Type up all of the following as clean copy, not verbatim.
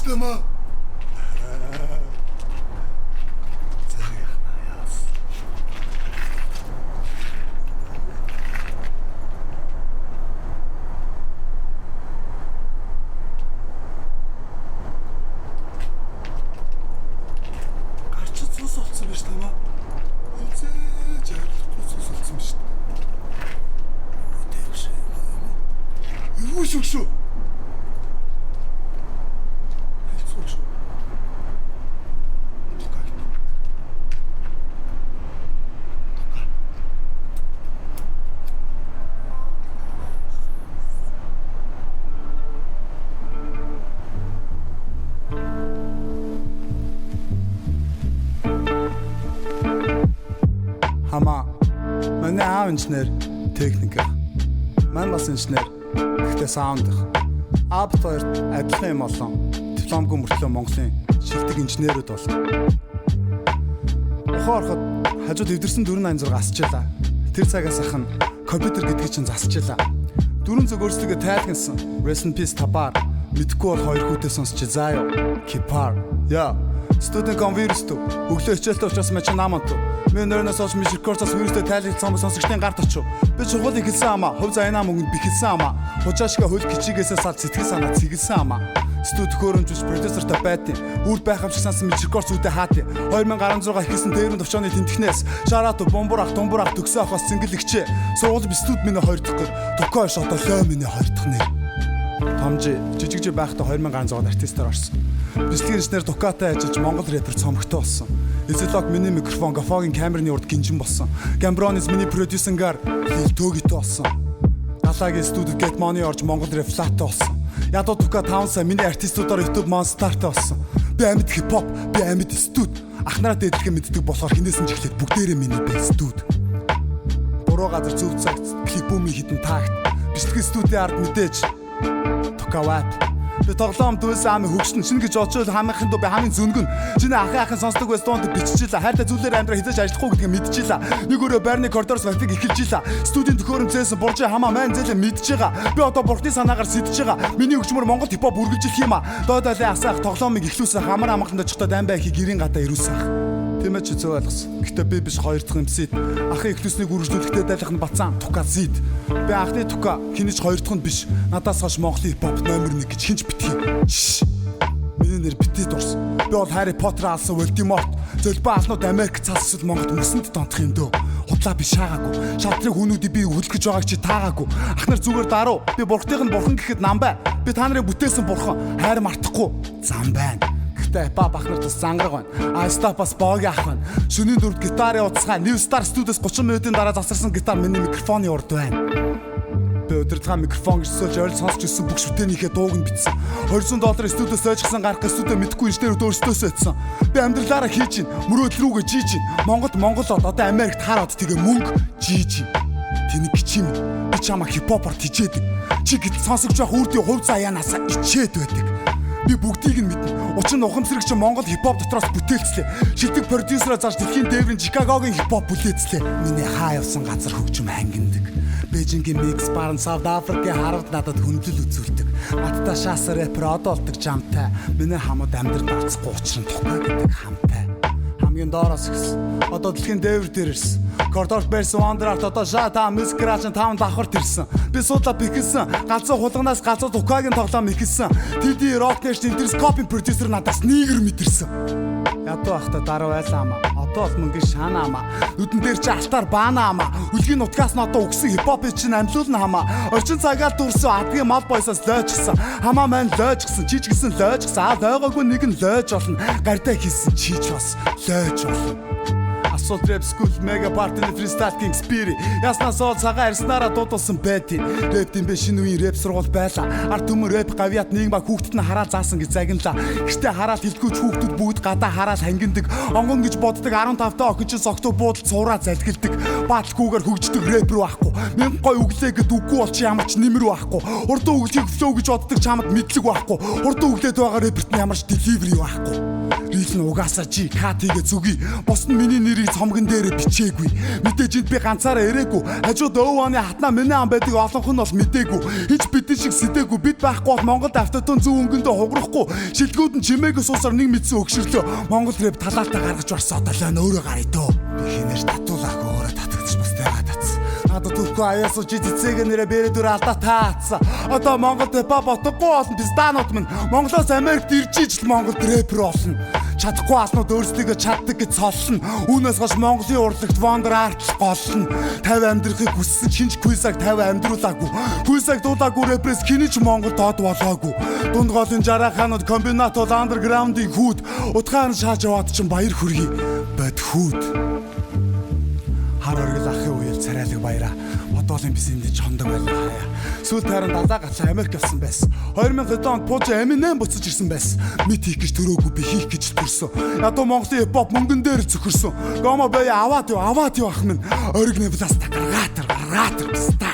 Тамаа. Зэрэг яас. Гарч цус олцсон байж тамаа. Эзээ жаргалахгүй цус олцсон биш. Тэгш. Юу шүү шүү. Хайцгүй шүү. Тука. Тука. Хамаа. Манай аав инженер техник. Ман бас инженер. Гэхдээ саунд. Аав бит хоёрт адилхан юм олон. Дипломгүй мөртлөө Монголын шилдэг инженерүүд болно. Ухаан ороход хажууд эвдэрсэн 486 асчлаа. Тэр цагаас ах нь компьютер гэдгийг чинь засчлаа. Дөрвөн зүг өөрсдөө тайлгнасан. Rest in peace табар. Мэдхгүй бол хоёр хүүтэй сонсч заа юу. Кипар. Я. Student con virus түү. Өглөө хичээлтэй учраас мэ чи намант. Ми нөрнөөс хойш ми рекордоос вирустэй тайлгдсан сонсогчдын гарт очив. Би чухал эхэлсэн амаа. Хувь заяна мөнгөнд бэхэлсэн амаа. Хужаашга хөл кичигээсээ сал сэтгэл санаа цэгэлсэн амаа. Студ төхөөрөмж биш продюсертай байтын. Үр байх юм шиг сансан ми рекорд зүйтэй хаатын. 2016 эхэлсэн дээрэн төвчөөний тэнтхнээс. Шараат бомбур ах тумбур ах төгсөө ахаас цэнгэл ихчээ. Сургууль би студ миний хоёр дахь гэр. Тукай ш одоо лой миний хоёр дахь нэр. Томжи жижигж байхдаа 2016 артистаар орсон. Бичлэгийн инженер Тукатай ажиллаж Монгол рэпер цомогтой болсон. Эзэлок миний микрофон, Гафогийн камерны урд гинжин болсон. Гамбронис миний продюсингаар Лил Төгитэй болсон. Галагийн студид Get Money орж Монгол рэп флаттай болсон. Ядуу Тука 5 сая миний артистуудаар YouTube Monster-тай болсон. Би амьд хипхоп, би амьд студ. Ахнараа дээдлэхээ мэддэг болохоор хинээс нь ч эхлээд бүгдээрээ миний бэ студ. Буруу газар зөв цагт клип бүүмийн хідэн тагт. Бичлэгийн студийн ард мэдээж Тука вап. Би тоглоом дүүсэн ам хөгшин шинэ гэж очвол хамынхын дүү би хамгийн зөнгөн. Чиний ахын ахын сонсдог байсан дуунд биччихлээ. Хайртай зүйлээр амьдрах хизээж ажиллахгүй гэдгийг мэдчихлээ. Нэг өрөө байрны коридоороос вафиг эхэлж илаа. Студийн төхөөрөм зээсэн буржи хамаа майн зээлээ мэдж байгаа. Би одоо бурхны санаагаар сэтж байгаа. Миний хөгжмөр Монгол хипхоп үргэлжлэх юм а. Доод айлын асаах тоглоомыг эхлүүлсэн хамар амгаланд очихдоо дайн байхыг гэрийн гадаа ирүүлсэн ах. Тийм ээ чи зөв ойлгосон. Гэтэ би биш хоёр дахь MC. Ахын эхлүүлснийг үргэлжлүүлэхдээ дайлах нь бацаан Тука зид. Би анхны Тука хинэж хоёр дахь нь биш. Надаас хойш Монголын хипхоп номер 1 гэж хинч битгий. Шш. Миний нэр битгий дурс. Би бол Harry Potter алсан Voldemort. Зөлбөө алнууд Америк цаас эсвэл Монголд мөсөнд донтох юм дөө. Худлаа би шаагаагүй. Шатрын хүүнүүдийг би хөлөх гэж байгааг чи таагаагүй. Ах нар зүгээр даруу. Би бурхтынх нь бурхан гэхэд нам бай. Би та нарын бүтээсэн бурхан. Хайр мартахгүй зам байна. Гэтэ ба бах нарт бас зангараг байна. Айстап бас боогийн ах байна. Шөнийн дөрөвд гитарын утасгаа New Star Studios 30 минутын дараа засарсан гитар миний микрофоны урд байна. Би удирдлагаа микрофон гэж сөж ойр сонсч ирсэн бүх шүтээнийхээ дууг нь бичсэн. 200 доллар студиос ойжсон гарах гэж студио мэдхгүй инженерүүд өөрсдөөсөө өтсөн. Би амьдралаараа хийж гин, мөрөөдөл рүүгээ жийж гин. Монголд Монгол од одоо Америкт хар од тэгээ мөнгө жийж гин. Тэнийг гिचим. Би чамаа хипхопор тижээдэг. Чи гэтэл сонсогч байх үрдийн хувь заяанаасаа ичээд байдаг. Би бүгдийг нь мэднэ. Учир нь ухамсарч Монгол хипхоп дотроос бүтээлцлээ. Шилдэг продюсераа зарж дэлхийн дээврийн Чикагогийн хипхоп бүлээцлээ. Миний хаа явсан газар хөгжим хангиндаг. Бээжингийн микс бар нь Саут Африкийн харвад надад хөндлөл үзүүлдэг. Надтай шаасан рэпер од болдог жамтай. Миний хамууд амьдрал алцахгүй учир нь Тука гэдэг хамтай. Хамгийн доороос ихсэн. Одоо дэлхийн дээвэр дээр ирсэн. Коридорт барьсан Wonder Art одоо ша та Music Garage 5 давхарт ирсэн. Би суудлаа бэхэлсэн. Галзуу хулганаас галзуу Тукагийн тоглоом эхэлсэн. TD Rock Nation Interscope-ийн продюсер надаас нийгэр мэдэрсэн. Ядуу байхдаа даруй байлаа амаа. Одоо бол мөнгө шаана амаа. Нүдэн дээр чи алтаар баана амаа. Үлгийн нутгаас нь одоо өгсөн хипхопыг чинь амьлуулна хамаа. Орчин цагаал дүрсэн адгийн мал бойсоос лойжсон. Хамаа маань лойжсон. Чи ч гэсэн лойжсон. Аа лойгоогүй нэг нь лойж болно. Гардаа хийсэн чи ч бас лойж болно. Асуулт Rap School Mega Party Freestyle King Spirit. Яснаас ол цагаан арснараа дуудулсан байт. Рэп тийм бэ шинэ үеийн рэп сургууль байлаа. Ард түмэн рэп гавьяат нийгэм ба хүүхдэд нь хараал заасан гэж загинлаа. Гэртээ хараал хэлдгүүч хүүхдүүд бүгд гадаа хараал хангиндаг. Онгон гэж боддог 15 та охин чинь согтуу буудал цувраа залгилдаг. Баалгүйгээр хөгждөг рэпер байхгүй. Мянга гой өглөө гэд үггүй бол чи ямар ч нэмэр байхгүй. Урдан өглөгийг flow гэж боддог чамд мэдлэг байхгүй. Урдан өглөөд байгаа рэперт нь ямар ч delivery байхгүй. Real нь угаасаа G K-гээ зүгий. Бус нь миний нэрийг цомгон дээр бичээгүй. Мэдээж энд би ганцаараа ирээгүй. Хажууд Өвөний хатнаа миний ам байдаг олонх нь бол мдээгүй. Хич бидний шиг сэтээгүй. Бид байхгүй бол Монголд autotune зөв өнгөндөө хугарахгүй. Шилдэгүүд нь чимээгүй суусаар нэг мэдсэн өгшөрлөө. Монгол рэп талаалтаа гаргаж барсан одоо л өөрөө гаръя дөө. Би хинээр татуулаагүй өөрөө татагдчих бас байгаа татсан. Надад төрөхгүй аяас чи цэцээг нэрэ бэрэ дүр алдаа таацсан. Одоо Монгол хипхоп утгагүй олон пизданууд минь Монголоос Америкт ирж ижил Монгол рэпер болно. Чадахгүй алнууд өөрсдийгөө чаддаг гэж цоллоно. Үүнээс хойш Монголын урлагт Wonder Art голлоно. 50 амьдрахыг хүссэн шинж Куйсаг 50 амьдруулаагүй. Куйсаг дуулаагүй рэпрээс хинэж Монгол доод болоогүй. Дунд голын 60 хаанууд комбинат бол андерграундын хүүд. Утгаар нь шааж яваад чинь баяр хүргэе. Бод хүүд. Хар оргил ахын үеэл царайлаг баяраа. Бодоолын бисэнд чондог байлаа хаяа. Сүүлд харин далаа гатлаа Америк явсан байсан. 2007 онд Пууж Eminem буцаж ирсэн байсан. Мэт хийх гэж төрөөгүй би хийх гэж төрсөн. Ядуу Монголын хипхоп мөнгөн дээр цөхөрсөн. Гомо бай аваад юу аваад юу ах минь. Ориг невласта гаргаатар гаргаатар пста.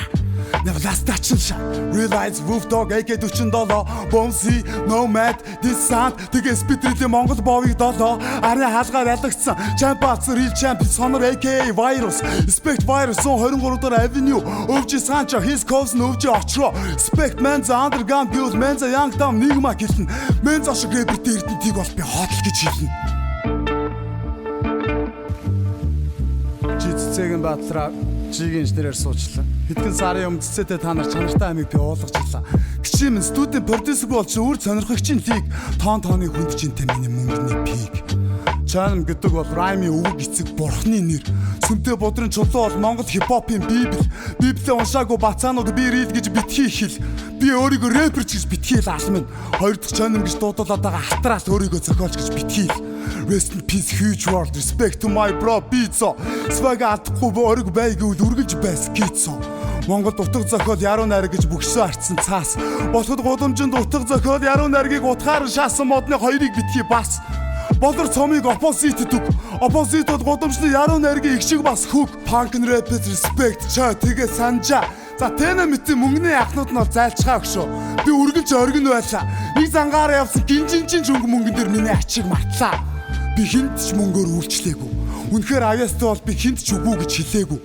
Невласта чилша. Realize Wolf Dog AK47 Bomsi Nomad Descent тэгээ Speed Монгол боовыг 7 арын хаалгаар ялагдсан. Champ Batson Real Champ Sonor AKA Virus Spect Virus 123 дугаар Avenue OG Sancho His Cousin OG Очро Spect Menza Underground гэвэл Menza Young Town Nigma гэлнэ. Menza шиг рэпер дэрдэнтийг бол би хотлол гэж хэлнэ. Чи цэцэгэн баатраа Жигийн инженерээр суучлаа. Хэдхэн сарын өмнө цэцээтэй та нар чанартай амийг би уулгажлаа. Гिचим студийн продюсер болж өөр сонирхогчийн лиг тоон тооны хүнд жинтэй миний мөнгөний пик. Чанам гэдэг бол раймын өвөг эцэг бурхны нэр. Сүмтэй будрын чулуу бол Монгол хипхопын библ. Библийг уншаагүй бацаанууд би real гэж битгий хэл. Би өөрийгөө рэпер ч гэж битгий л алам минь. Хоёр дахь чанам гэж дуудуулаад байгаа алтраал өөрийгөө зохиолч гэж битгий л. Rest in peace huge world respect to my bro Pizzo. Swag алдахгүй ориг бай гэвэл үргэлж байс Кицо. Монголд утга зохиол яруу найраг гэж бөгсөө арчсан цаас. Болоход гудамжинд утга зохиол яруу найргийг утгаар нь шаасан модны хоёрыг битгий бас. Болор цомыг оппозит дүг. Оппозит бол гудамжны яруу найргийн их шиг бас хөг. Punk and rap respect чаа тэгээ санжаа. За тэнэ мэтийн мөнгөний ахнууд нь бол зайлчгаа өгшөө. Би үргэлж оргин байлаа. Нэг зангаар явсан гинжинжин чүнг мөнгөн дээр миний ачиг мартлаа. Би хинт ч мөнгөөр үйлчлээгүй. Үнэхээр авьяастай бол би хинт ч үгүй гэж хэлээгүй.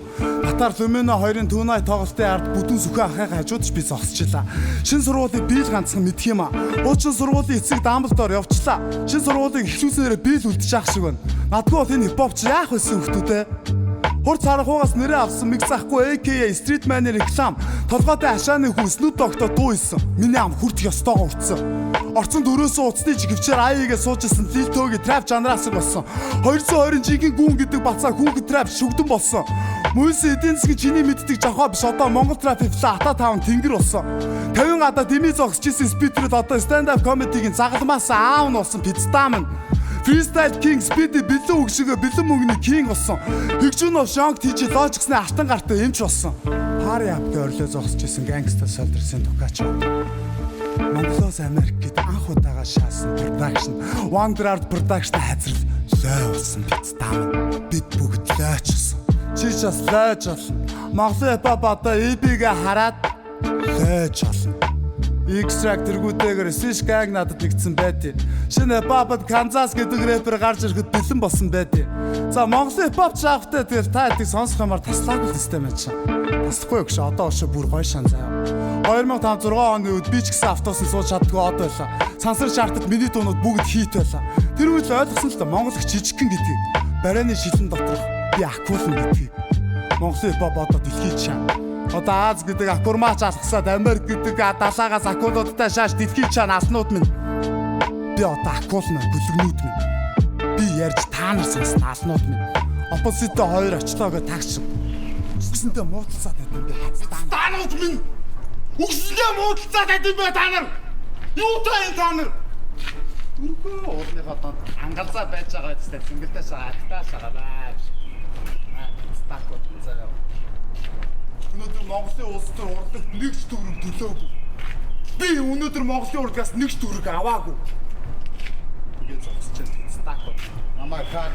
Татар Лүмена хоёрын Түнай тоглолтын ард бүдүүн сүхэн ахыгаа хажуудаж би зогсчихлаа. Шин сургуулийг би л ганцхан мэдх юм аа. Хуучин сургуулийн эцэг Дамблдор явчлаа. Шин сургуулийг эхлүүлсэнээрээ би л үлдчих ах шиг байна. Надгүй бол энэ хипхоп чи яах вэ хүмүүс ээ? Хурц харанхуугаас нэрээ авсан миг захгүй AKA Street Man-ы реклам. Толгойтой хашааны хүү Snoop Dogg-той дуу хийсэн. Миний ам хүртэх ёстойгоо хүртсэн. Орцон дөрөөсөн утасны жигвчээр аяагээ сууж исэн Lil Togi trap жанраасаг болсон. 220 жигийн гүн гэдэг бацаа хүүхэд trap шүгдэн болсон. Мөс эдийн засгийн чиний мэддэг жавхаа биш одоо Монгол trap хевлээ ата таун тэнгэр болсон. 50 гадаа дими зогсож исэн Speed-д одоо stand up comedy-гийн загалмаас аав нь болсон пиццам нь. Freestyle King Speedy бэлэн үг шигэ бэлэн мөнгөний king болсон. Хөгжүүн шонг тийж лоожгсны алтан гартай эмч болсон. Party up гэ орлоо зогсож исэн Gangsta Soldiers-ийн Тукач. Монголоос Америк гээд анх удаага шаасан production Wonder Art Production хазрал лой болсон пиццам. Бид бүгд лойчсон. Чи ч бас лойж болно. Монголын хипхоп одоо EB-гээ хараад лойж болно. Extract тэргүүтэйгээр Swish Gang надад нэгдсэн байт. Шинэ хипхопод Канзас гэдэг рэпер гарч ирэхэд бэлэн болсон байт. За Монголын хипхоп шаавтай тэгэл та хэдийг сонсох юмар таслаагүй л систем байж. Таслахгүй гэж одоо өшөө бүр гоё шан заяа. 2005 6 оны үед би ч гэсэн автобусанд сууж чаддгүй од байлаа. Сансар чартад миний дуунууд бүгд хит байлаа. Тэр үед л ойлгосон л та Монгол их жижигхэн гэдгийг. Барайны шилэн доторх би акулна гэдгийг. Монголын хипхоп одоо дэлхийд шаа. Одоо Аз гэдэг акурмаач алхасаад Америк гэдэг далаагаас акулуудтай шааш дэлхийд чаана алнууд минь. Би одоо акулна гөлөгнүүд минь. Би ярьж та нар сонсно алнууд минь. Оппозиттой хоёр очлоо гэж тагш. Үгсэндээ муудалцаад байт юм би. Таанууд минь. Үгсэндээ муудалцаад байт юм бэ та нар. Юу та энэ та нар? Дөрвөө уулныхаа донд ангалзаа байж байгаа үстэй цэнгэлдээс артааш байгаа баа. Стак заяа. Өнөөдөр Монголын улс төр урлагт нэг ч төгрөг төлөөгүй. Би өнөөдөр Монголын урлагаас нэг ч төгрөг аваагүй. Ингээд зогсож байна. Стак. Намайг хаа.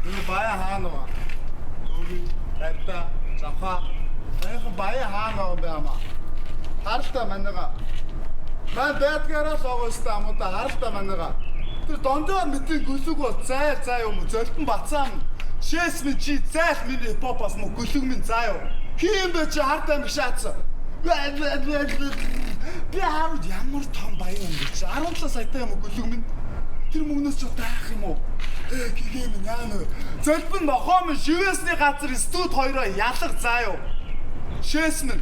Энэ баян хаана вэ? Өөрийн барьда, завхаа. Баян баян хаана вэ юм бэ амаа? Харалта манайга. Ман байдгаараа л байгаа өстэй амуудаа харалта манайга. Тэр дондоор мэдээ гөлөг бол зайл заа юм уу? Золбон бацаам. Шээс минь чи зайл миний хипхопоос мө гөлөг минь заа юу? Хин юм бэ чи хард амиг шаацсан. Би хавд ямар том баян юм бэ чи 17 саятай юм уу гөлөг минь? Тэр мөнгнөөс ч таах юм уу? Гэгээ минь яана вэ? Золбон нохоо минь шивээсний газар студ хоёроо ялга заа юу? Шээс минь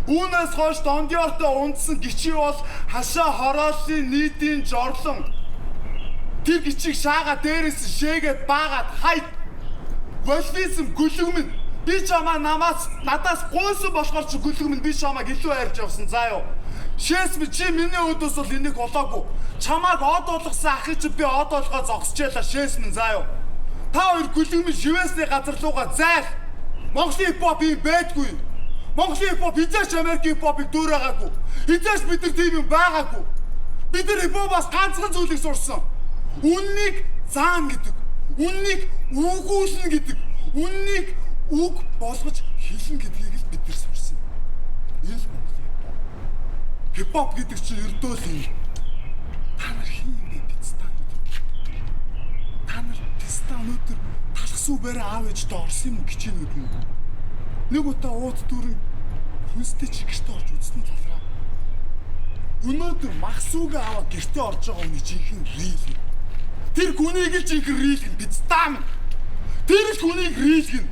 үүнээс хойш дондиортой унтсан гिचи бол хашаа хорооллын нийтийн жорлон. Тэр гिचиг шаага дээрээс шээгээд баагаад хайд. Волвизм гөлөг минь би чамаа намаас надаас гуйсан болохоор чи гөлөг минь би чамааг илүү хайрж явсан заа юу. Шээс минь чи миний өөдөөс бол энийг болоогүй. Чамааг од болгосон ахыг чи би од болгоо зогсчихлаа шээс минь заа юу. Та хоёр гөлөг минь шивээсний газар руугаа зайл. Монголын хипхоп юм байдгүй. Монголын хипхоп хизээч Америкийн хипхопыг дүүрээгээгүй. Хизээч бид нар тийм юм байгаагүй. Бид нар хипхопоос ганцхан зүйлийг сурсан. Үннийг заан гэдэг. Үннийг үгүүлнэ гэдэг. Үннийг үг болгож хэлнэ гэдгийг л бид нар сурсан. Энэ л Монголын хипхоп. Хипхоп гэдэг чинь ердөө л юм. Та нар хин юм бэ пиццаа өнөөдөр? Та нар пиццаа өнөөдөр талхсуу барай аав ээжтэй орсон юм уу гिचэнүүд нь? Нэг удаа уут дүүрэн хүнстэй чигштэй орж үзсэн үү талраа. Өнөөдөр махсуугаа аваа гэртээ орж байгаа хүний жинхэнэ рийл юм. Тэр хүнийг л жинхэнэ рийл гэн пиццаа минь. Тэр л хүнийг рийл гэн.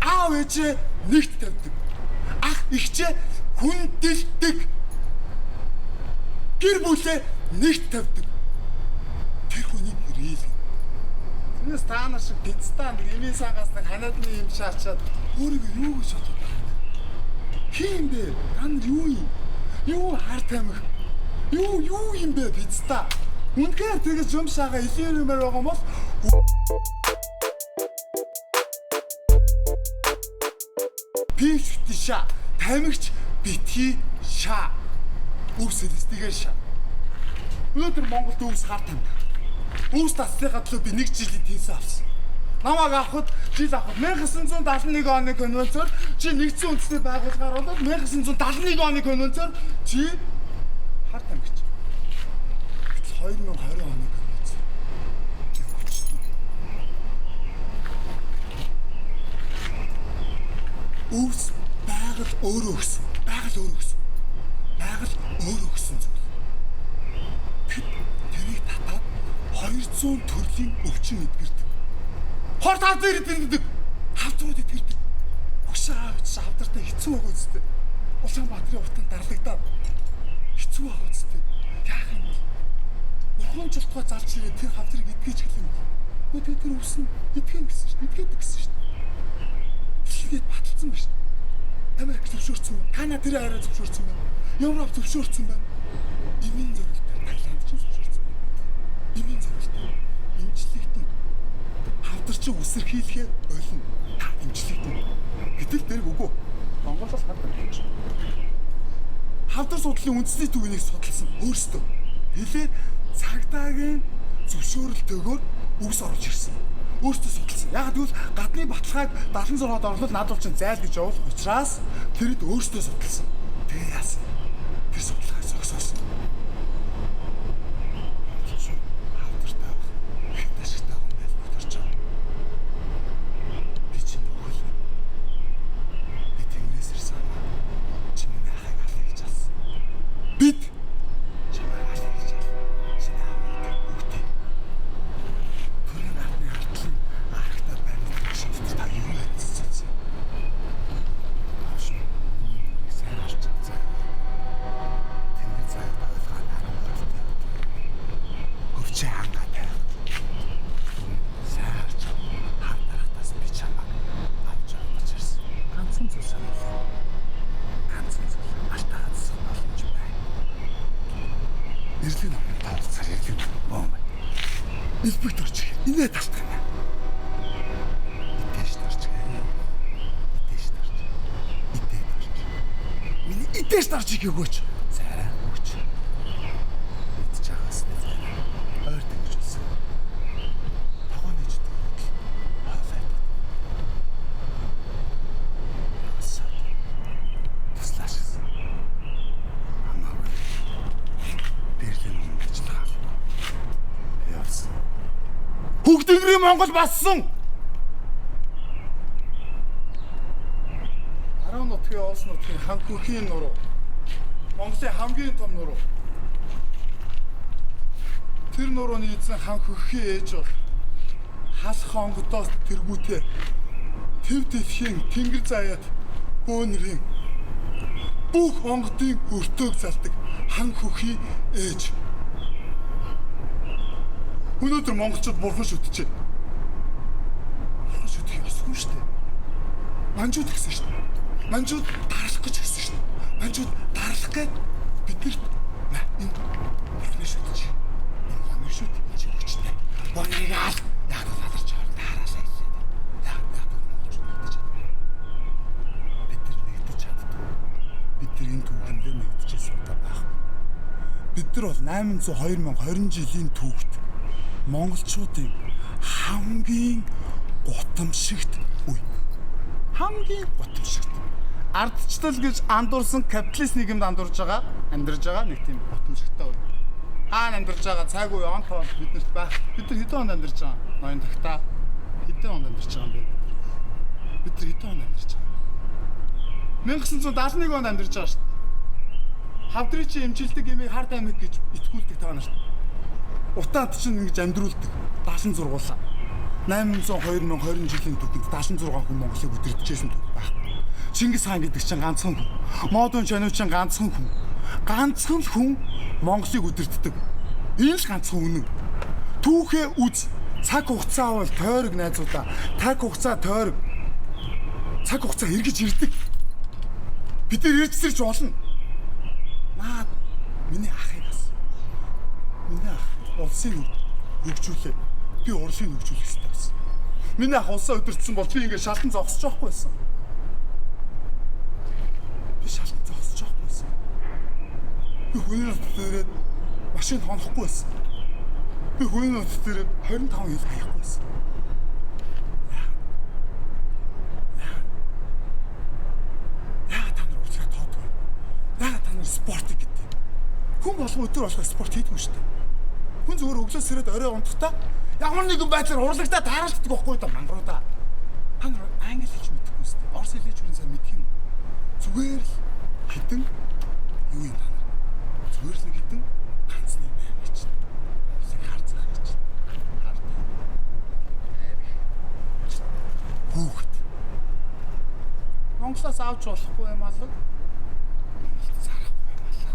Аав ээжээ нэгт тавьдаг. Ах ихчээ хүндэлдэг. Гэр бүлээ нэгт тавьдаг. Тэр хүнийг рийл гэн. Тэрнээс та нар шиг пиццаа нэг эмийн сангаас нэг ханаадны юм шаачаад өөрийгөө юу гэж бодоод байгаа юм бэ? Хин юм бэ? Та нар юу юм? Юу хар тамхи? Юу юм бэ пиццаа? Үнэхээр тэгэж юм шаага илээр юмар байгаа юм бол пивч битгий шаа, тамхич битгий шаа. Өвс хэлстэйгээ шаа. Өнөөдөр Монголд өвс хар тамхи. Өвс таслахын төлөө би нэг жилийн тийсэн авсан. Намайг авахд жил авахд 1971 оны конвенцоор чи нэгдсэн үндэсний байгууллагаар болоод 1971 оны конвенцоор чи хар тамхич. Гэтэл 2020 оны конвенц би хүчтэй. Өвс байгаль өөрөө өгсөн. Байгаль өөрөө өгсөн. Байгаль өөрөө өгсөн зүйл. Тэд тэрийг татаад 200 төрлийн өвчин эдгэрдэг. Хор тавдар эдгэрдэг. Хавдрууд эдгэрдэг. Өгшөө аав чи хавдартай хэцүү байгаа үстэй. Улаанбаатарын уртан дарлагдаад хэцүү байгаа үстэй. Яах юм бол? Бурхан чултгай залж ирээ тэр хавдрыг эдгэж гэлэн юм. Өө тэр өвсөн эдгэн гэсэн шүү дээ. Эдгэдэг гэсэн шүү дээ. Дэлхийд баталсан ба шүү дээ. Америк зөвшөөрсөн байна. Канада тэр арай зөвшөөрсөн байна. Европ зөвшөөрсөн байна. Эмийн зорилтоор Таиланд ч зөвшөөрсөн байна. Эмийн зорилтоор эмчлэгдэн. Хавдар чи үсэрхийлэхээ болно. Та эмчлэгдэн. Гэтэл тэр үгүй. Монголоос хавдар гэж. Хавдар судлалын үндэсний төвнийг судалсан өөрсдөө. Хэлээр цагдаагийн зөвшөөрөлтөөр үгс орж ирсэн. Өөрсдөө судалсан. Яг гэвэл гадны баталгааг 76-д орлол наадвал чинь зайл гэж явуулах учраас тэрэд өөрсдөө судалсан. Тэгээ яасан? Тэр судалгааг зогсоосон. Хавдартай байх, хэд ашигтай юм бэ бүгд орж байгаа. Би чинь нөхөл. Би тэнгэрээс ирсэн. Чи миний ахыг алъя гэж алсан. Бид чамайг алъя гэж алсан. Чиний аавыг бүгдээ. Төрийн ардны артлын архтаа баримт багш дотор та юу ярьсан? Авшин. Сайн харж цаа. Тэнгэр заяа ойлгоод харамгаартай. Хөвчөө хангаа тавь. Сайн харж хар дарахтаас би чамайг авч явах гэж ирсэн. Ганцхан зүйл сануулсан. Ганцхан зүйл алтаа хадсан боломж байна. Эрлэг номын тоолцоор эрлэг бом. Элбэгт орж ирэх. Инээ талтах юм. Идэш орж ирэх. Идэш орж. Идэш орж. Миний идэш орж ирэх өгөөч. Царай өгч. Идэж байгаас нь царай. Ойр тэгж үсэн. Тогооны ч дөрөв. Хоолой. Яасан. Туслаач гэсэн. Хамаагүй. Берлин өмнө ажиллах алба. Тэнгэрийн Монгол бассан. 10 нутгийн улс нутгийн хан хөрхийн нуруу. Монголын хамгийн том нуруу. Тэр нурууны эзэн хан хөрхийн ээж бол халах онгодоос тэргүүтээ төв дэлхийн тэнгэр заяат бөөнрийн бүх онгодын өртөөг залдаг хан хөхий ээж. Өнөөдөр монголчууд бурхан шүтжээ. Бурхан шүтэх ёсгүй шүү дээ. Манжууд гэсэн шүү дээ. Манжууд дарлах гэж гэсэн шүү дээ. Манжууд дарлах гээд биднэрт энэ бурханы шүтж. Бурханы шүт чи өгчтэй. Боныг ал. Яг лаларч хооронд хараасаа хэлээ. Яг монголчууд нэгдэж чаддаг. Бид нар нэгдэж чаддаг. Бид нар энэ түүхэндээ нэгдэжээс удаа байхгүй. Бид нар бол 800 2020 жилийн түүхт монголчуудын хамгийн гутамшигт үе. Хамгийн гутамшигт. Ардчлал гэж андуурсан капиталист нийгэмд андуурж байгаа, амьдарж байгаа нэг тийм гутамшигтай үе. Хаана амьдарч байгаа цаг үе он тоон биднэрт байх. Бид нар хэдэн онд амьдарч байгаа? Ноён тагтаа. Хэдэн онд амьдарч байгаа юм бэ? Бид нар хэдэн онд амьдарч байгаа? 1971 онд амьдарч байгаа шүү дээ. Хавдрын чи эмчилдэг имийг хард амиг гэж итгүүлдэг та нарт. Утаанд чинь ингэж амьдруулдаг. 76-уулаа. 800 2020 жилийн түүхэнд 76 хүн Монголыг удирдахжсэн түүх байхгүй. Чингис хаан гэдэг чинь ганцхан хүн. Модун чануу чинь ганцхан хүн. Ганцхан л хүн Монголыг удирддаг. Энэ л ганцхан үнэн. Түүхээ үз. Цаг хугацаа бол тойрог найзуудаа. Цаг хугацаа тойрог. Цаг хугацаа эргэж ирдэг. Бид нар ирж сэрж болно. Наад миний ахыг бас. Миний ах улсын хөгжүүлээ. Би урлыг хөгжүүлэх хэрэгтэй байсан. Миний ах улсаа өдөртсөн бол би ингээд шалтан зогсож байхгүй байсан. Би шалтан зогсож байхгүй байсан. Би хүний нутг дээрээ машин хонохгүй байсан. Би хүний нутг дээрээ 25 хил хаяхгүй байсан. Яагаад та нар урлагаа тоодгүй? Яагаад та нар спортыг гэдэг? Хүн болгон өдөр болгон спорт хийдэггүй шүү дээ. Хүн зүгээр өглөө сэрээд орой унтахдаа ямар нэгэн байдлаар урлагтаа тааралддаг байхгүй да мангаруудаа. Та нар англи хэлж мэдэхгүй шүү дээ. Орос хэлж хүрэн сайн мэдх юм. Зүгээр л хідэн юу юм та нар? Зүгээр л хідэн ганцны юм гэж. Монголыг харцах гэж. Хард. Хүүхэд. Монголоос авч болохгүй юм алга. Монголд зарахгүй юм алга.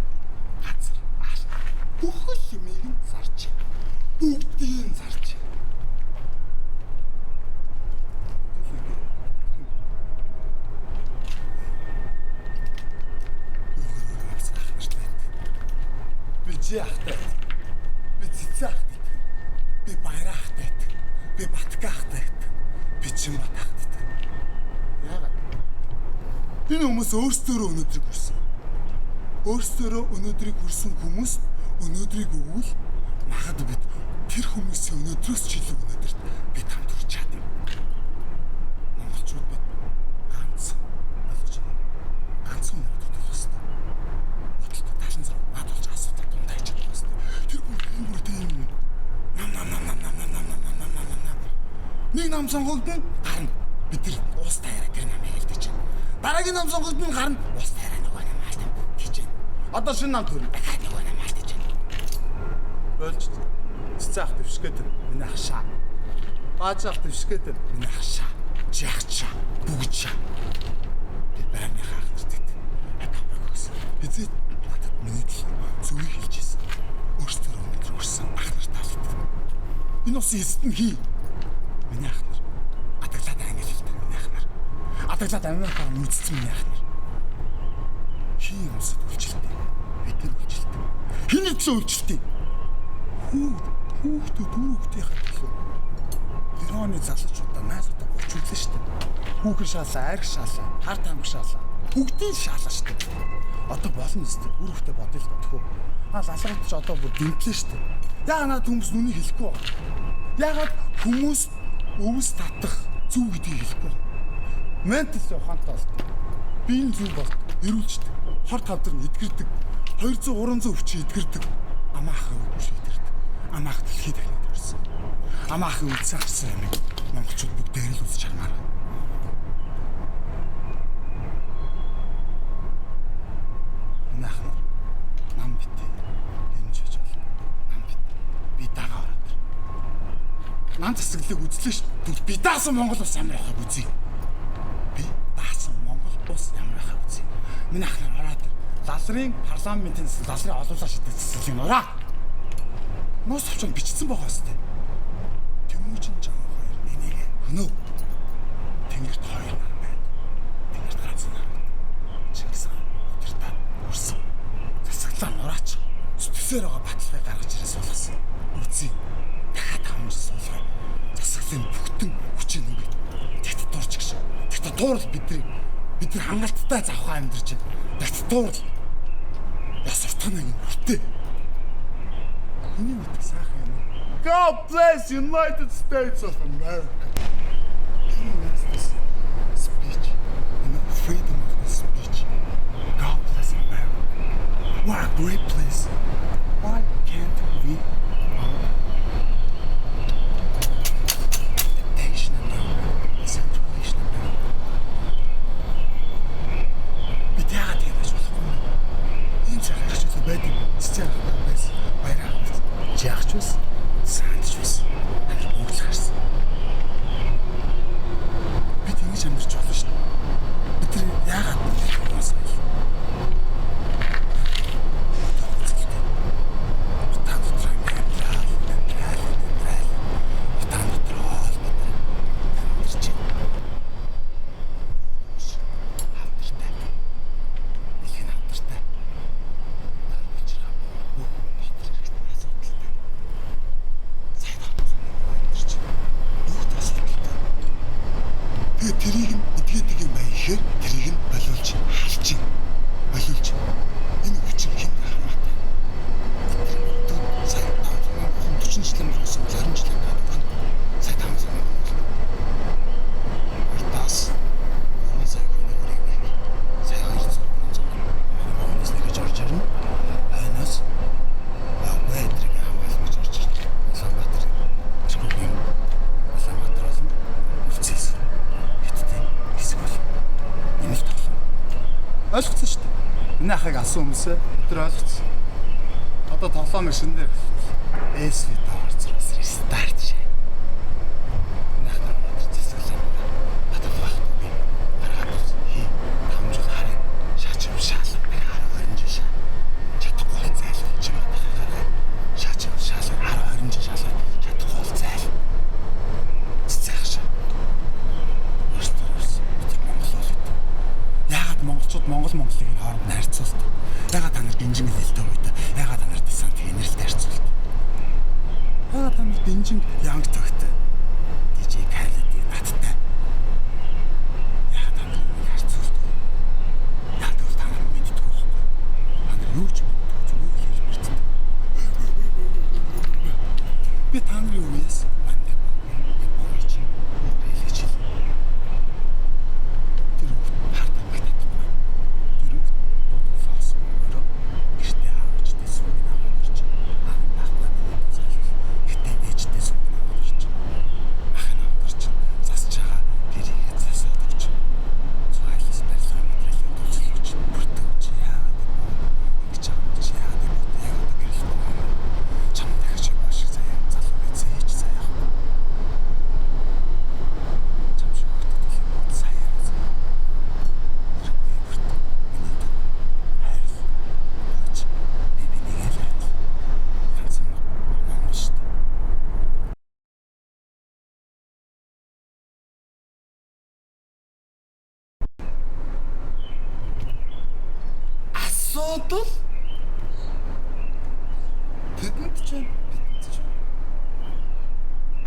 Газар ааш. Бүхэл юмыг нь зарж. Бүгдийг нь зарж. Би чи ахтай. Би цэцэн ахтай. Би баяр ахтай. Би батка ахтай. Би чимбат ахтай. Яагаад? Энэ хүмүүс өөрсдөө өнөөдрийг хүрсэн. Өөрсдөө өнөөдрийг хүрсэн хүмүүс өнөөдрийг өгвөл магадгүй бид тэр хүмүүсийн өнөөдрөөс ч илүү өнөөдөрт бид хамт хүрч чадна. Монголчууд бид ганц ойлгож байна. Ганцхан өнөөдөр төлөх ёстой. Бодолтой 76 над болж асуудал дундаа хийж чадах ёстой. Тэр бүр энэ бүр тийм нам нам нам нам нам нам нам нам нам нам нам. Нэг нам сонгогдно гарна. Бид тэр уус таяараа тэр намыг хэлдэг чинь. Дараагийн нам сонгогдно гарна. Уус таяараа нөгөө нам алдам тийж байна. Одоо шинэ нам төрнө. Дахиад нөгөө нам алдаж байна. Болж цэцэн ах дэвшгээд миний ах шаа. Бааж ах дэвшгээд миний ах шаа. Жахчаа, бүгжаа. Би байрны хаах нарт аппаг өгсөн. Хизээ надад миний зүйлийг хэлж ирсэн. Өөрсдөө өнөөдөр өрсөн ах нар таалагддаг. Энэ усын эзэд нь хий. Миний ах нар адаглаад англи хэлдэг миний ах нар. Адаглаад Америкаар нүцсэн миний ах нар. Хий юмсад үйлчлэлтэй. Бид нар үйлчлэлтэй. Хиний төлөө үйлчлэлтэй. Хүүхдүүд дөрөв хүүхдийнхээ төлөө. Ироны залуучуудаа найзуудаа гуйчууллаа шүү дээ. Хүүхэн шаалаа, арх шаалаа, хар тамхи шаалаа. Бүгдийг шаалаа шүү дээ. Одоо болно үстэй. Үр хүүхдээ бодъё л төхөө. Аа лалгууд ч одоо бүр дэмтлээ шүү дээ. Яагаад наад хүмүүс нүнийг хэлэхгүй байгаа? Яагаад хүмүүс өвс татах зүв гэдгийг хэлэхгүй байгаа? Ментал ухаантай болдог. Биеийн зүв болдог. Эрүүлждэг. Хор тавдар нь эдгэрдэг. 200 300 өвчин эдгэрдэг. Амаа ахын өвчин эдгэрдэг. Амаах дэлхийд дахиад ирсэн. Амаа ахын үлдсэн гарсан юм. Монголчууд бүгдээр л үзэж хармаар байна. Миний ах нар нам битээ. Энэ ч хийж болно. Нам бит. Би дагаа ороод ир. Нам засаглалыг үзлээ шүү. Тэгвэл би даасан Монгол улс ямар байхыг үзье. Би даасан Монгол улс ямар байхыг үзье. Миний ах нар ороод ир. Лалрын парламентын лалрын олуулаа шийдэх засаглалыг нураа. Нуус авчаа бичсэн байгаа хэвээр. Тэмүүжин жан хоёр энийг хөнөө. Тэнгэрт хоёр нар байна. Тэнгэрт ганц нар байна. Чингис хаан өдөртөө үрсэн. Засаглалаа нураач. Зүтгсээр байгаа баталгааг гаргаж ирээ суулгасан. Үзье. Дахиад 5 жил суулгая. Засаглалын бүтэн хүчин нүгэд. Диктатурч гэж. Диктатур л бидний бид нар хангалттай завхаа амьдарч байна. Диктатур л яс уртгана юм хүртээ. Миний мэдэх сайхан юм. God bless United States of America. That's this speech. You know, freedom of the speech. God bless America. What a great place. Why can't we are the Asian America, the Central Asian America? Бид яагаад тийм байж болохгүй юм? Ийм сайхан хичээлээ байдаг. Цэцэн ахтай байсан. Баяраа байсан. Жаагч байсан. Саандч байсан. Нар бүгд л харсан. Бид ингэж амьдарч болно шүү дээ. Бид нар яагаад хүмүүс байл? Утаан дотор амьдрал, амьдрал, амьдрал. Утаан дотор хоол бид нар амьдарч байна. Хавдартай. Дэлхийн хавдартай. Нар булчирхаа бүх дотор хэрэгтэй асуудалтай. Сая тавцсан амьдарч байна. Бүгд асуудалтай. Тэгээ тэрийг нь эдгээдэг юм ба ихээр тэрийг нь болиулж халж байна. Болиулж энэ хүчин хэн хамаатай. Бид сая 40 жилийн өмнө 20 жилийн өмнө сая 500 мянга. Урдаас 3 сая хүний үрийг нэг сая 200 300 хүнээс нэгж орж ирнэ. Хойноос Агвай эдрийг хамгаалж орж ирнэ. Улаанбаатар чиглэлийн Улаанбаатар болон Үлцээс Хятадын хэсэг бол энэ л тоглоом. Ойлгоцсон шүү дээ. Миний ахыг алсан хүмүүсээ бид нар ойлгоцсон. Одоо тоглоом шинээр SV доорцроос restart шээ. Миний ах нар өнөөдөр засаглаа. Баталгаа би гаргаад хий 5 жил хараа. Шаач юм шаал. 10 20 жил шаа. Чадахгүй бол зайл чи матахаа гаргаа. Шаач юм шаал 10 20 жил шаалаа. Чадахгүй бол зайл. Цэцээх шаа. Өөртөө бид нар Монгол бол гэдэг. Яагаад монголчууд Монгол Монголыг энэ хооронд нь харьцуулдаг? Яагаад та нар гинжин хэлтэй үед? Яагаад та нар десант хэнэрэлтэй харьцуулдаг? Яагаад та нар гинжин янг тогтой? DJ Khaled-ийн надтай. Яагаад та нар энийг харьцуулдаг? Яагаад гэвэл та нар мэддэг байхгүй. Та нар юу ч мэддэг зүгээр л хэлбэрцдэг. Би та нарын үеэс мандаг боо чи хэлж хэл. Тэр хүүхд хар тамхи татахгүй. Тэр хүүхд дуудуулаас өөрөө гэртээ аав ээжтэй сууг аваад ирж. Аав байхгүй надад залвал гэртээ ээжтэй сууг аваад ирж. Ах нь аваад ирж. Засаж байгаа тэрийг засаад өгч. Цугайлас барилгын материалыг төлсөл өгч. Бүртэг өгч. Яагаад ингэж байгаа юм чи яагаад юм бэ? Яг одоо гэрэл байгаа юм. Чам дахиж юм шиг заяа залуу эзэж заяа. Чам шиг хөлтөд юм бол сая заяа. Тэргүй бүрт миний төв хайр болж би бинийг л хайр. Ганцхан Монгол шүү дээ. Асуудал тэдэнд ч байна, бидэнд ч байна.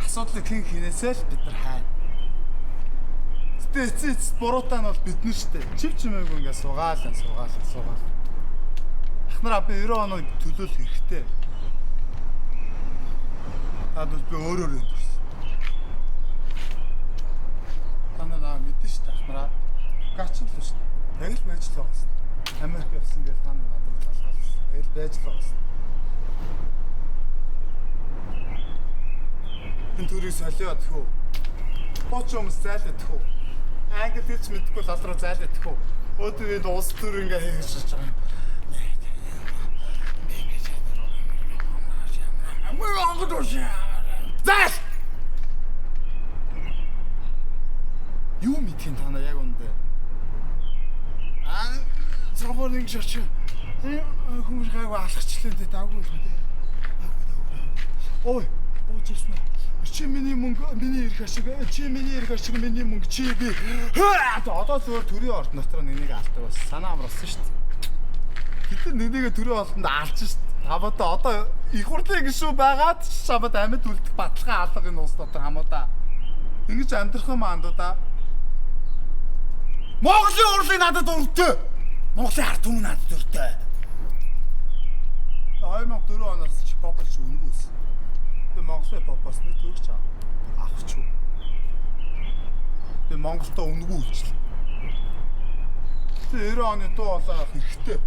Асуудлыг хэн хинээсээ л бид нар хайна. Гэтэ эцсийн эцэст буруутай нь бол бид нар шүү дээ. Чив чимээгүй ингээ суугаал суугаал суугаал. Ах нар би 90 оног төлөөлөх хэрэгтэй. Таад бол би өөрөөр өндөрсөн. Та нар аа мэдэн шүү дээ ах нараа. Гач л шүү дээ. Яг л байж л байгаа юм. Америк явсан гэж та нар надад залгаалсан. Яг л байж л байгаа юм. төрийг солиод хөө. Хуучин хүмүүс зайлаад хөө. Англи хэлч мэдэхгүй лал руу зайлаад хөө. Өөдөө энэ улс төр ингээ хийж байгаа юм. Зайл! Юу мэдхийн та нар яг үндэ? Аа цогоор ингэж очив. Хүмүүс гайгүй алхачлаа дээ давгүй л дээ. Ой, уужсэн. Чи миний мөнгө, миний эрх ашиг, чи миний эрх ашиг, миний мөнгө, чи би. Одоо зүгээр төрийн орд дотор нэг нэг алдаг бас санаа амарсан шүү дээ. Бид нар нэг нэгэ төрийн ордонд алж шүү дээ. Хамаадаа одоо их хурлын гишүүн байгаад чамд амьд үлдэх баталгаа алга энэ улс дотор хамаадаа. Ингэж амьдрах юм андуудаа. Монголын урлыг надад өртөө. Монголын ард түмэн надад өртөө. 2004 оноос хипхоп ч үнэгүй. Би Монгол хипхопоос нэг төгч авах ч юу. Би Монголдо үнэгүй үйлчлээ. Би 90 оны дуу хоолой хэрэгтэй.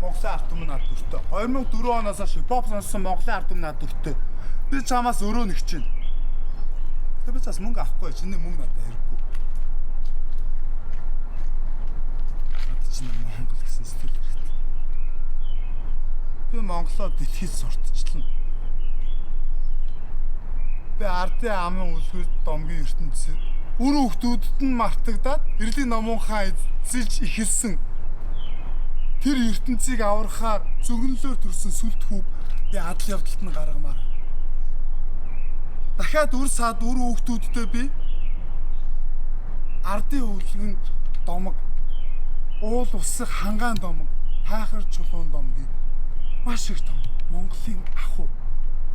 Монголын ард түмэн надад өртөө. 2004 оноос хойш хипхоп сонссон Монголын ард түмэн надад өртөө. Би чамаас өрөө нэгч чинь. Тэгээ би цаас мөнгө авахгүй, чиний мөнгө надад хэрэггүй. Надад чинь Монгол гэсэн сэтгэл хэрэгтэй. Би Монголоо дэлхийд сурталчлана. Би ардын амын үлгэр домгийн ертөнцийн үр хүүхдүүдэд нь мартагдаад эрлийн номон хаан эзэлж эхэлсэн тэр ертөнцийг аврахаар зөгнөлөөр төрсэн сүлт хүүг би адал явдалд нь гаргамаар. Дахиад үр саад үр хүүхдүүдтэй би ардын өвлгөн домог, уул усах хангаан домог, таахар чулуун домгийг маш их том Монголын ахуй.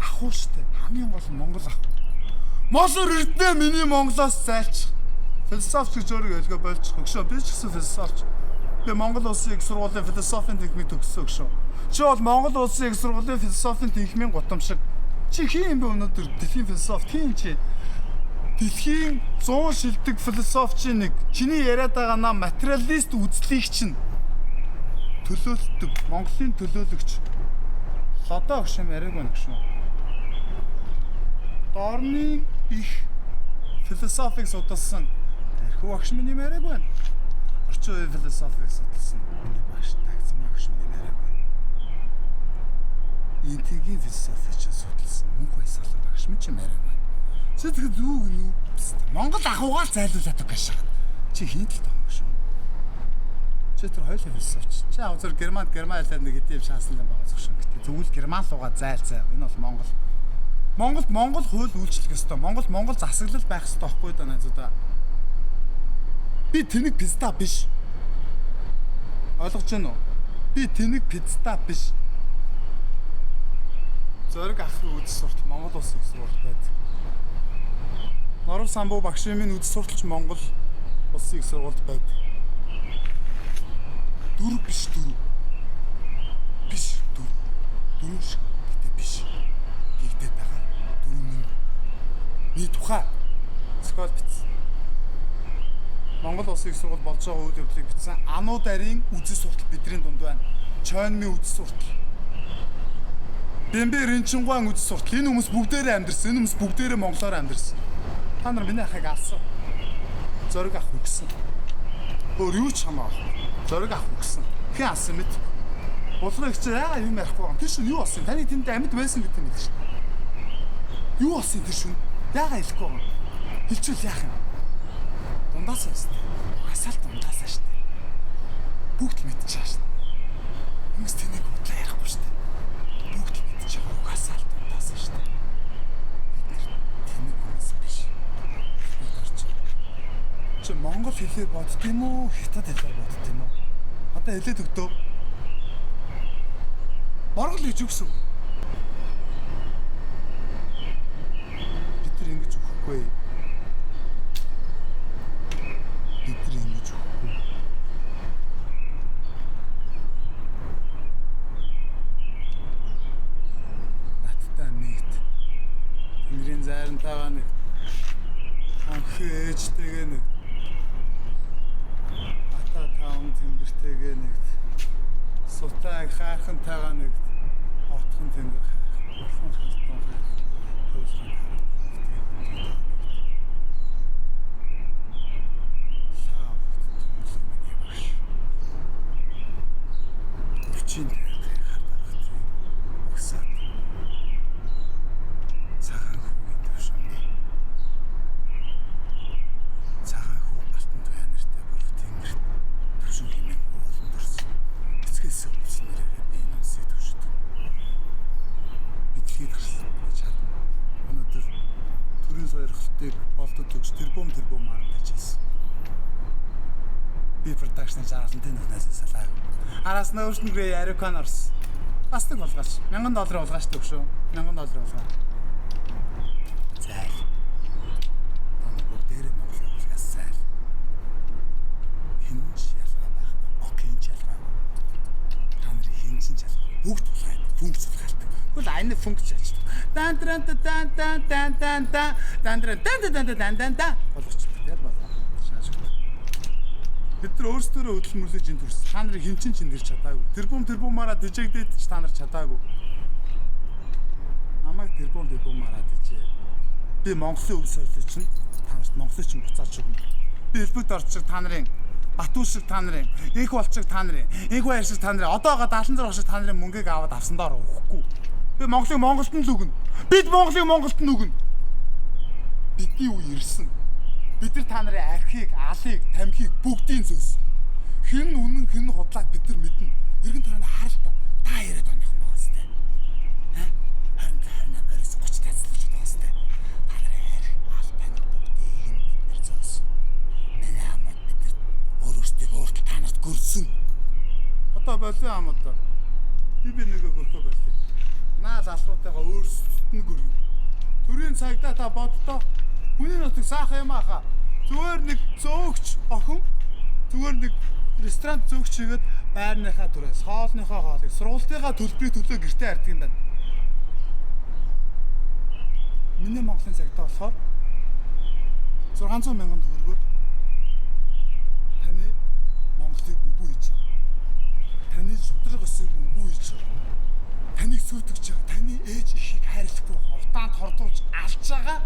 Ахуй штэ. Хамгийн гол нь Монгол ахуй. Мосор эрдэнэ миний Монголоос зайлчих. Философч гэж өөрийгөө хэлгээ болчих. Өгшөө би ч гэсэн философч. Би Монгол улсын их сургуулийн философийн танхимыг төгссөн өгшөө. Чи бол Монгол улсын их сургуулийн философийн танхимын гутамшиг. Чи хин юм бэ өнөөдөр дэлхийн философи тийм чи? Дэлхийн 100 шилдэг философчийн нэг. Чиний яриад байгаа нам материалист үзлийг чинь төлөөлдөг. Монголын төлөөлөгч. Лодоо өгш юм яриаг байна гшүү. Дорны их философик судалсан архив багш миний яриаг байна. Орчин үеийн философик судалсан миний багш тагцсан багш миний яриаг байна. Интигийн философи чинь судалсан мөнх баясгалан багш минь ч яриаг байна. Сэтгэл зүг нү. Монгол ахуйгаа зайлуулаад үг гэж. Чи хин л таа гшүү. Чи тэр хоёулаа философч. Чи аа зөв герман хэлээр нэг хэдийн юм шаасан юм байгаа зөвшөн. Гэтэ зүгэл герман руугаа зайл зай. Энэ бол Монгол. Монголд Монгол хууль үйлчлэх ёстой. Монгол Монгол засаглал байх ёстой байхгүй да найзуудаа. Би тэнэг пизда биш. Ойлгож байна уу? Би тэнэг пизда биш. Зориг ахын үзэл суртал Монгол улсын их сургууль байдаг. Норов самбуу багшийн минь үзэл сурталч Монгол улсын их сургуульд байдаг. Дөрв биш дөрв. Биш дөрв. Дөрв шиг гэтээ биш. Гэгдээд байгаа. Дөрв мөн. Миний тухай зохиол бичсэн. Монгол улсын их сургууль болж байгаа үйл явдлыг бичсэн. Ануу дарийн үзэл суртал бидний дунд байна. Чойнмын үзэл суртал. Бэмбэ Ринчингуан үзэл суртал. Энэ хүмүүс бүгдээрээ амьдэрсэн. Энэ хүмүүс бүгдээрээ монголоор амьдэрсэн. Та нар миний ахыг алсан. Зориг ах үгсэн. Өөр юу ч хамаа. Зориг ах үгсэн. Хэн алсан мэд? Булган их чи яагаад юм ярихгүй байгаа юм? Тэр шин юу болсон? Таны тэнд амьд байсан гэдэг юм хэлж шин. Юу болсон тэр шин? Яагаад хэлэхгүй байгаа юм? Хэлчихвэл яах юм? Дундаасаа шүү дээ. Угаасаа л дундаасаа шүү дээ. Бүгд л мэдчихэж байгаа шүү дээ. Хүмүүс тэнийг худлаа ярихгүй шүү дээ. Бүгд л мэдчихэж байгаа. Угаасаа л дундаасаа шүү дээ. Бид нэр тэнэг хүмүүс биш. Бид орч. Чи монгол хэлээр бодд юм уу? Хятад хэлээр бодд юм уу? Одоо хэлээд өгдөө. Монгол гэж юу гэсэн үг? Бид нар ингэж өгөхгүй. Бид нар ингэж өгөхгүй. Надтай нэгт. Тэнгэрийн зайрантайгаа нэгт. Анхи ээжтэйгээ нэгт. Ата таун тэнгэртэйгээ нэгт. Сутай хайрхантайгаа нэгт. Отхон тэнгэр хайрхан, бурхан халтан хайрхан, хуйлхан хайрхан. Лав төмөлөг миний багш. Хүчин тайрхын хар даргатын угсаад цагаан хүүгийн төвшин. Цагаан хүү алтан туяа нэртэй бурх тэнгэрт төвшин хэмээн хүү олон төрсөн. Эцгээс өвсөн нэрээрээ би энэ улсыг төвшдөг. Би дэлхийд гарсан гэж чадна. Өнөөдөр төрийн сойрхолтыг болдод өгч тэрбум тэрбум аранд ажилласан. Би production жаргалантай нүхнээс салаагүй. Араас нь Ocean Grey Aricon орсон. Бас нэг булгаач. $1000 булгаач төгшөө. $1000 булгаа. Зайл. Та нар бүгдээрээ Монголын булгаас зайл. Хинч ялгаа байхгүй. Окей ч ялгаагүй. Та нарын хин ч ялгаа. Бүгд булгаа. Функц булгаалдаг. Тэгвэл аяны функц шаачдаг. Дан дан дан дан дан дан дан дан дан дан дан дан дан дан болгочтой. Тэр болоо. Шааж өгдөг. Бид нар өөрсдөө хөдөлмөрлөж ин төрс. Та нарын хин ч энэ дэр чадаагүй. Тэрбум тэрбумаараа дижэгдээд ч та нар чадаагүй. Намайг тэрбум тэрбумаараа дижээ. Би Монголын өв соёлыг чинь та нарт Монголыг чинь буцааж өгнө. Би элбэгт орчих та нарын Батүр шиг та нарын, инх болчих та нарын, инх баяр шиг та нарын, одоогоо 76 шиг та нарын мөнгийг аваад авсан доор өгөхгүй. Би Монголыг Монголд нь л өгнө. Бид Монголыг Монголд нь өгнө. Бидний үе ирсэн. Бид нар та нарын архийг, алыг, тамхиг бүгдийг зөөсөн. Хэн үнэн, хэн худлааг бид нар мэднэ. Иргэн тойрны харалт та 90-ад оныхон байгаа сте. Ха? 27, 28, 29, 30 тайцлаж байгаа сте. Та нарын арх, ал, тамхи бүгдийг нь бид нар зөөсөн. Манай амууд бид нар өөр өөртөө өөртөө та нарт гөрсөн. Одоо болио амууд. Би нэгэ гөрхөө болио. Наа залруутайгаа өөрсдөд нь гөргө. Төрийн цагдаа та боддоо. Хүний нутаг сайхан юм аха. Зүгээр нэг зөөгч охин зүгээр нэг ресторан зөөгч хийгээд байрныхаа түрээс, хоолныхоо хоолыг, сургуультынхаа төлбөрийг төлөө гэртээ хардаг юм байна. Миний Монголын цагдаа болохоор 600 мянган төгрөгөөр таны Монголыг үгүй хийж байгаа. Таны шудраг өсийг үгүй хийж байгаа. Таныг сүйтгэж байгаа. Таны ээж эхийг хайрлахгүй хурдаанд хордуулж алж байгаа.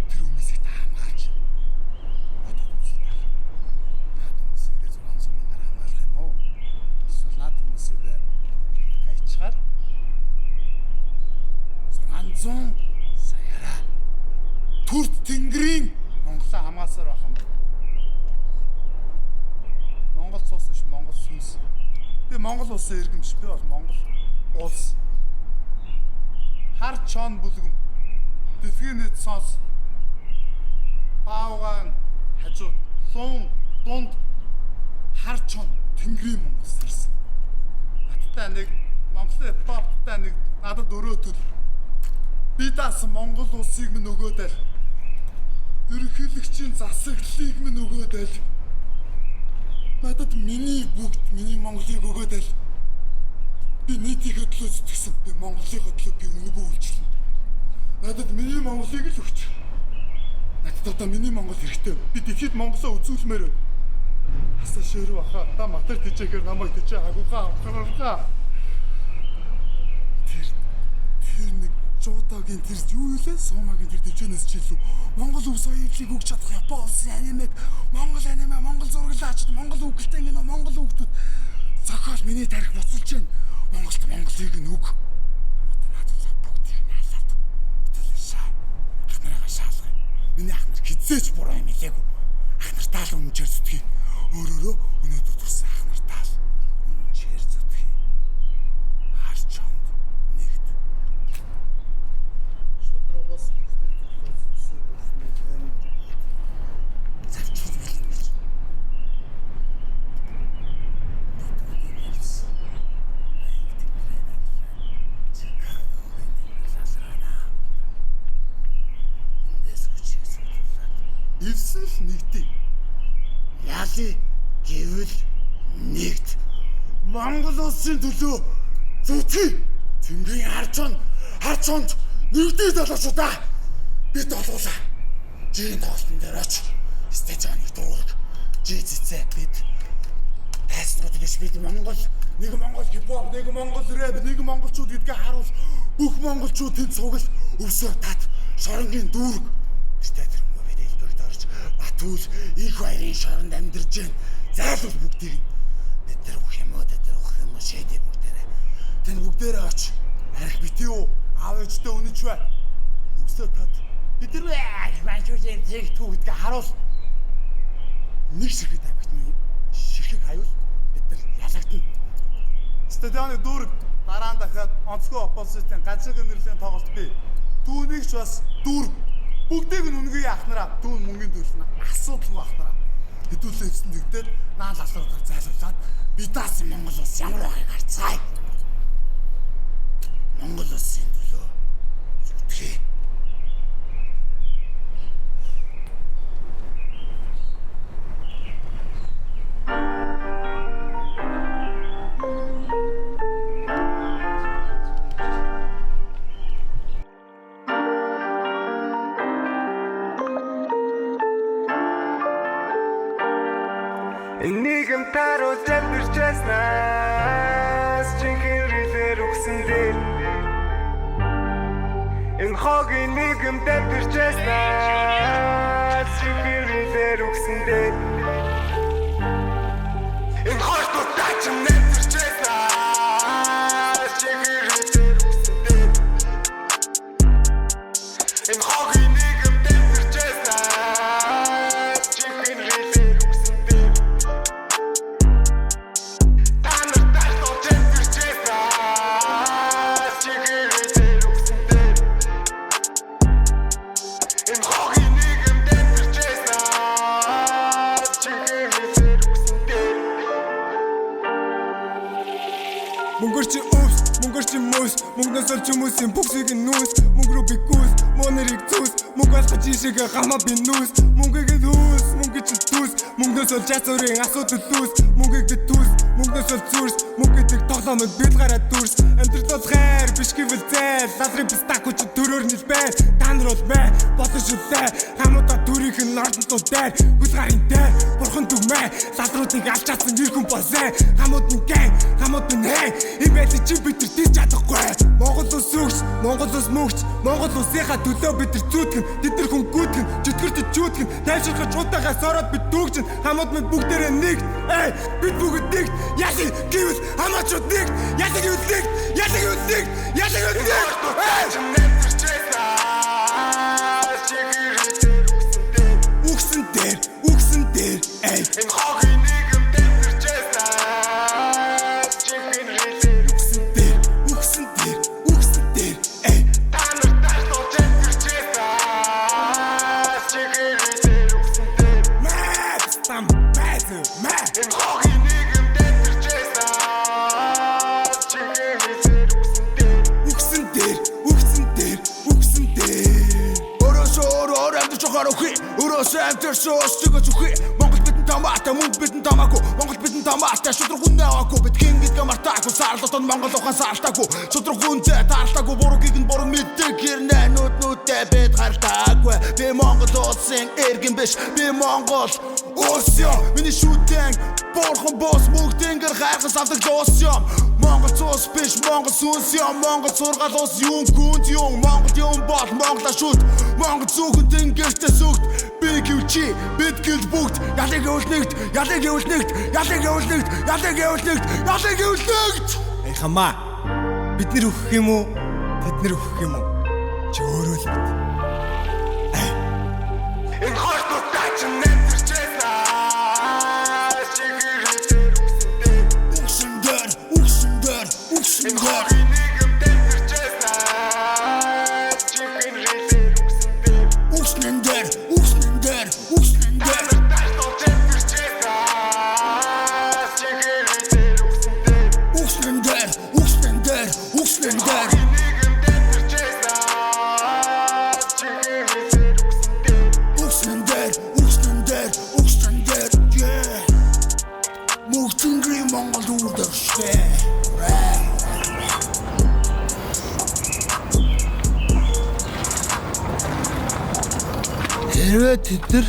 Тэр хүмүүсийг та хамгаалж. Бодоод үзэл та. Наад хүмүүсийг 600 мянгаар хамгаалах юм уу? Эсвэл наад хүмүүсийг хайчгаад 600 саяараа Түрт тэнгэрийн Монголоо хамгаалсаар байх юм байна. Монгол цус биш, Монгол сүнс. Би Монгол улсын иргэн биш, би бол Монгол улс. Хар чон бүлгэн. Дэлхийн нийт сонс. Баавгаан хажууд, луун дунд хар чон тэнгэрийн Монгол сэрсэн. Надтай нэг Монголын хипхоптай нэг надад өрөө төл. Би даасан Монгол улсыг минь өгөөд аль. Ерөнхийлөгчийн засаглалыг минь өгөөд аль. Надад миний бүгд миний Монголыг өгөөд аль. Би нийтийн төлөө зүтгэсэн. Би Монголын төлөө би үнэгүй үйлчлэнэ. Надад миний Монголыг л өгч. Надад одоо миний Монгол хэрэгтэй. Би дэлхийд Монголоо үзүүлмээр байна. Хаса шөрөв аха. Та матар тийчээр намайг тийчээ хагуугаа авахаргаа. Тэр нэг Жуудогийн тэр юу юу лээ? Сумагийн тэр дэвжэнээс ч илүү Монгол өв соёлыг өгч чадах Япон улсын анимэг, Монгол аниме, Монгол зураглаач, Монгол хүүхэлтэй кино, Монгол хүүхдүүд зохиол миний тарих буцалж байна. Монголд Монголыг нь өг. Надад бүгдийг нь алаад. Хэвтэл шаа. Ах нарыгаа шаалгая. Миний ах нар хизээч буруу юм хэлээгүй. Ах нартаа л үнэнчээр зүтгэе. Өөрөөрөө өнөөдөр төрсэн ах нартаа л үнэнчээр зүтгэе. Хар чонд нэгд. Шудрагаас бүхний төлөө зүсээ бүхний энэ завчиж билээ гэж. Эвсэн л нэгдээ. Ялъя гэвэл нэгд. Монгол улсын төлөө зүтгэе. Тэнгэрийн харчонд нэгдээ залуучуудаа. Бид олуулаа. Жийн тоглолтын дээр оч. Стадионыг дүүрэг. Жи цэцээ бид тайснууд биш, бид Монгол, нэг Монгол хипхоп, нэг Монгол рэп, нэг монголчууд гэдгээ харуул бүх монголчууд тэнд цугал өвсөө тат шоронгийн дүүрэг. Тэр тэрмөө бид элбэгт орж Батүл их баярын шоронд амьдарч байна. Зайлуул бүгдийг нь. Бид нар өгөх юм уу, тэд нар өгөх юм уу, шийдээ бүгдээрээ. Тэнд бүгдээрээ оч. Арх бити үү? Аав ээжтэй үнэнч бай. Өглөө тат. Бид нар манчуулийн зэг түү гэдгээ харуул. Нэг ширхэг тавигдана. Ширхэг хаюул бид нар ялагдана. Стадионы дүүрэг дараа нь дахиад онцгой оппозитын ганцхан нэрлэлийн тоглолт бий. Түүнийг ч бас дүүрэг бүгдийг нь үнгүй ахнараа түүн мөнгөний төлсөн асуудалгүй ахнараа. Хэдүүлээ эвсэн нэгдээд наан лалруудаар зайлуулад Бидаас Монгол улс ямар байгааг харцгаая. Монгол улсын төлөө зүтгэе. Нийгэм таруулж амьдарч байснаас жинхэнэ рэлээр үгсэн дээр энэ хогийн нийгэмд амьдарч байснаас жинхэнэ рэлээр үгсэн дээр энэ хортуудаа ч амьдарч байснаас жинхэнэ рэлээр үгсэн дээр энэ хогийн нийгэмд амьдарч байснаас жинхэнэ рэлээр үгсэн дээр та нар ташлуулж амьдарч байснаас жинхэнэ рэлээр үгсэн дээр энэ хогийн нийгэмд амьдарч байснаас жинхэнэ рэлээр үгсэн дээр Мөнгөр чи өвс, мөнгөр чи мөс, мөнгнөөс олж хүмүүсийн бүхсийг нь нүүс, мөнгө рүү би гүйс, монерийг зүүс, мөнгө алхаж ийшээгээ гамаа би нүүс, мөнгийг нь хөөс, мөнгө чи түүс, мөнгнөөс олж яцурын асуудал үүс, мөнгийг би түүс, мөнгнөөс олж зүрс, мөнгө гэдэг тоглоомод бид гараад дүрс, амьдрал бол хайр, биш гэвэл зээл, лалрын пистаку чи төрөөр нэлбэ, та нар бол мэ, болон шүлээ, хамуудаа төрийнх нь ордонтууд дээр, хөл гарын дээр, бурхан дүгмэ, лалруудыг алж чадсан эр хүн болсон, хамууд нь гэн, хамууд нь хэ, ийм байдлыг чи бид нар тийч чадахгүй. Монгол улс өгч, Монгол улс мөгч, Монгол улсынхаа төлөө бид нар зүүтгэн, тэд нар хүн гүтгэн, чөтгөр чүүтгэн, тайвширхаж уутаагаа сороод бид дүүгжин, хамууд минь бүгдээрээ нэгт, бид бүгд нэгт, ялыг гэвэл хамаачууд нэгт, ялыг гэвэл нэгт, ялыг гэвэл нэгт, ялыг гэвэл нэгт. Амьдарч байснаас жинхэнэ рэлээр үгсэн дээр Үгсэн дээр, үгсэн дээр, энэ хогийн нийгэмд амьдарч байснаас жинхэнэ рэлээр үгсэн дээр, үгсэн дээр, үгсэн дээр, та нар ташлуулж амьдарч байснаас жинхэнэ рэлээр үгсэн дээр мэ, стам, мэ, мэ. энэ хогийн нийгэмд амьдарч байснаас жинхэнэ рэлээр үгсэн дээр Үгсэн дээр, үгсэн дээр, үгсэн дээр. Өрөөсөө өөр өөр амьдарч явахаар үхий. Өрөөсөө амьдарч өөрсдөө зүхий. Монгол бидэн тамаатай, мөнгө бидэн тамаагүй. Монгол бидэн тамаатай, шудраг үнэ аваагүй. Бид хин гэдгээ мартаагүй. Саарлалтанд Монгол ухаан саалтаагүй. Шудраг үнэтэй таарлаагүй. Буруугийг нь буруу мэддэг. Хэрнээ нүд нүдтэй бид гартаагүй. Би Монгол улсын иргэн биш. Би Монгол улс юм. Миний шүтэн бурхан бус мөнгө тэнгэр хайрхан савдаг дуус юм. Монгол цус биш, Монгол сүнс юм. Монгол сургаал ус юм, гүнз юм. Монгол юм бол Монгола шүт. Монгол зүгэн тэнгэртээ сүгт. Би гэвэл чи, бид гэвэл бүгд. Ялыг гэвэл нэгт, ялыг гэвэл нэгт, ялыг гэвэл нэгт, ялыг гэвэл нэгт, ялыг гэвэл нэгт. Эй хамаа. Бид нэр өгөх юм уу? Тэд нэр өгөх юм уу? Чи өөрөө л бид. Энэ хортуудаа ч амьдарч байснаас жинхэнэ рэлээр үгсэн дээр Үгсэн дээр, үгсэн дээр, үгсэн энэ дээр. хогийн нийгэмд амьдарч байснаас жинхэнэ рэлээр үгсэн дээр Үгсэн дээр, үгсэн дээр, үгсэн та дээр. нар ташлуулж амьдарч байснаас жинхэнэ рэлээр үгсэн дээр Үгсэн дээр, үгсэн дээр, үгсэн энэ дээр. хогийн нийгэмд амьдарч байснаас жинхэнэ рэлээр үгсэн дээр Үгсэн дээр, үгсэн дээр, үгсэн дээр. Yeah. Мөгцөнгөрийн Монгол үр дэвшгэ. Хэрвээ тэд нар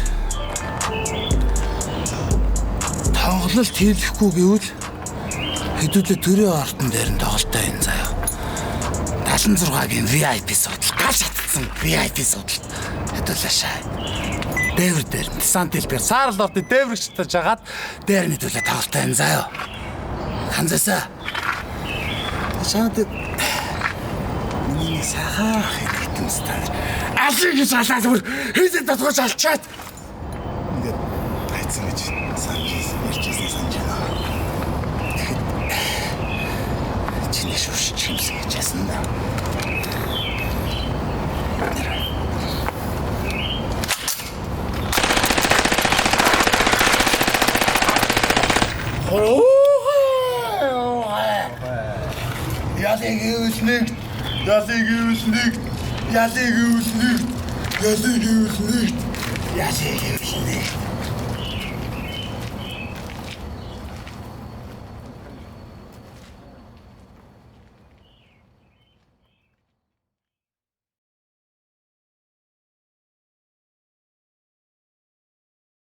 тоглолт хийлгэхгүй гэвэл хэдүүлээ төрийн ордон дээр нь тоглолтоо энэ заяа. 76-гийн VIP судал гал шатцсан VIP судал. Хэдүүлээ. Дээвэр дээр десант хэлбэр Саарлордын дээврэгч таж хагаад дээр мэдүүлээ тоглолттой юм заяа. Ханзасаа. Шаад миний сайхан хэдэн стан. Алиг гэж алаад бүр хийзээ татгууч алчаад. Ингээд хайцсан гэж санаж ярьжсэн санаж байна. Тэгэхэд чиний шүрш чимсэн гэж яасан да. Ялыг гэвэл нэг, ялыг гэвэл нэг, ялыг гэвэл нэг, ялыг гэвэл нэг, ялыг гэвэл нэг.